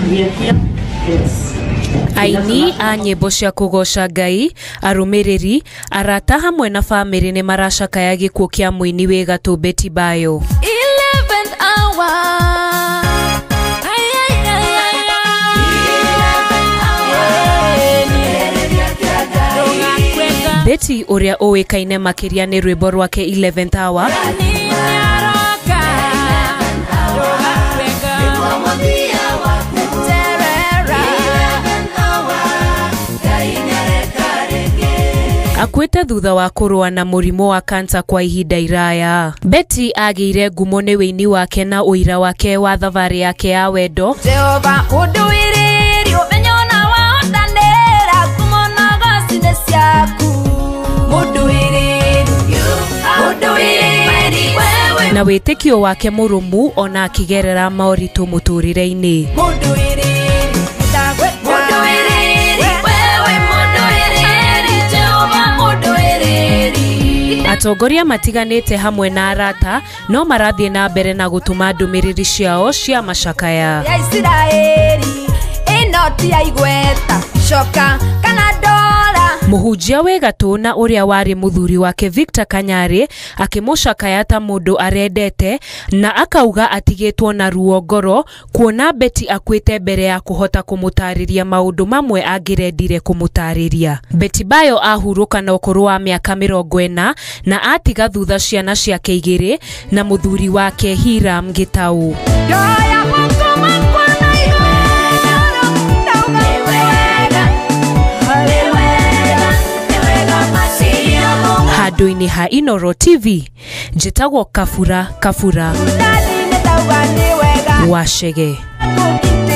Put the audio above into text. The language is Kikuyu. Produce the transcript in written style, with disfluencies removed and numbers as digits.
We are here. It's Aini a nyĩmbo cia kũgoca Ngai, arũmĩrĩri, arata hamwe na bamĩrĩ nĩ maracakaya gĩkuũ kĩa mũini wĩ gatũ Betty Bayo. 11th hour. Ay, ay, ay, ay, ay. Betty ũrĩa ũĩkaine makĩria nĩ rwĩmbo rwake 11th hour akuĩte thutha wa kũrũa na mũrimũ wa kansa kwa ihinda iraya. Betty agĩire ngumo nĩ wĩini wake na ũira wake wa thabarĩ yake ya wendo Jehova ũndũirĩrie ũmenyo na wahotanĩra ngumo na goci nĩ ciaku mũndũirĩrie ũndũirĩrie wewe na wĩtĩkio wake mũrũmu ona akĩgerera moritũ mũtũrĩre-inĩ. mũndũirĩrie mũndũirĩrie wewe mũndũirĩrie Jehova mũndũirĩrie. Atongoria matiganĩte hamwe na arata no marathiĩ na mbere na gũtũma ndũmĩrĩri ciao cia macakaya. Ya Isiraeli ĩno ti ya igweta coka kana dola. Mũhunjia wĩ gatũ na ũrĩa warĩ mũthuri wake Victor Kanyarĩ akĩmũcakaya ta mũndũ arendete na akauga atigĩtwo na ruo ngoro kuona Betty akuĩte mbere ya kũhota kũmũtarĩria maũndũ mamwe angĩrendire kũmũtarĩria. Betty Bayo ahurũka na ũkũrũ wa mĩaka 40 na atiga thutha ciana ciake igĩrĩ na mũthuri wake Hiram Gitau. Ndoya moko makwa na igũrũ ndauga nĩ wega nĩ wega nĩ wega macia Mungu. Handũ-inĩ ha Inooro TV njĩtagwo Kabura Kabura Ndani nĩ ndauga nĩ wega wa Chege. kũngitĩra.